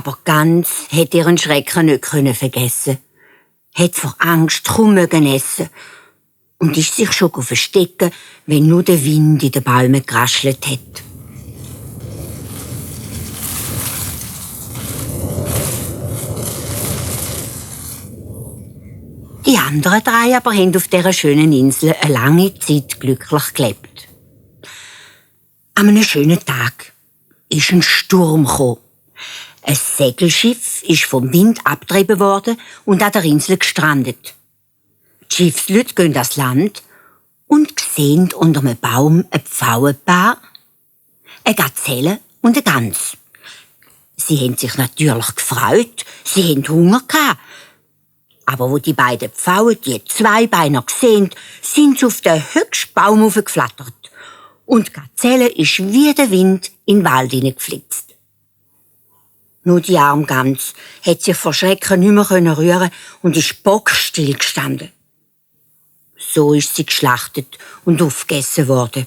Aber Gans hätte ihren Schrecken nicht vergessen. Hat vor Angst kaum essen und ist sich schon verstecken, wenn nur der Wind in den Bäumen geraschelt hat. Die anderen drei aber haben auf dieser schönen Insel eine lange Zeit glücklich gelebt. An einem schönen Tag ist ein Sturm gekommen. Ein Segelschiff ist vom Wind abgetrieben worden und an der Insel gestrandet. Die Schiffsleute gehen ans Land und sehen unter einem Baum ein Pfauenpaar, eine Gazelle und eine Gans. Sie haben sich natürlich gefreut, sie haben Hunger gehabt. Aber wo die beiden Pfauen die Zweibeiner gesehen, sind sie auf den höchsten Baum geflattert. Und die Gazelle ist wie der Wind in den Wald hineingeflitzt. Nur die arme Gans hat sich vor Schrecken nicht mehr rühren und ist bockstill gestanden. So ist sie geschlachtet und aufgegessen worden.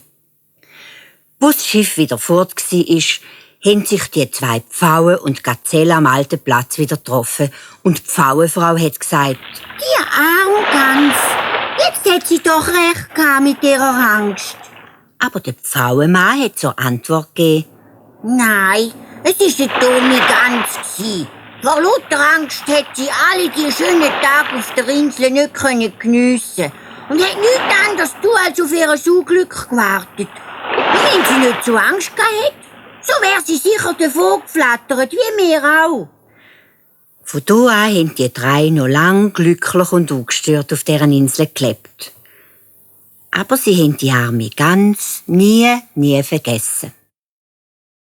Wo das Schiff wieder fort war, haben sich die zwei Pfauen und die Gazelle am alten Platz wieder getroffen und die Pfauenfrau hat gesagt: Die arme Gans, jetzt hat sie doch recht gehabt mit ihrer Angst. Aber der Pfauenmann hat zur Antwort gegeben: Nein, es war eine dumme Gans. Vor lauter Angst hat sie alle die schönen Tage auf der Insel nicht geniessen und hat nichts anderes tun als auf ihr Unglück gewartet. Und wenn sie nicht so Angst gehabt hätte, so wäre sie sicher davon geflattert, wie wir auch. Von da an haben die drei noch lang glücklich und ungestört auf dieser Insel gelebt. Aber sie haben die arme Gans nie vergessen.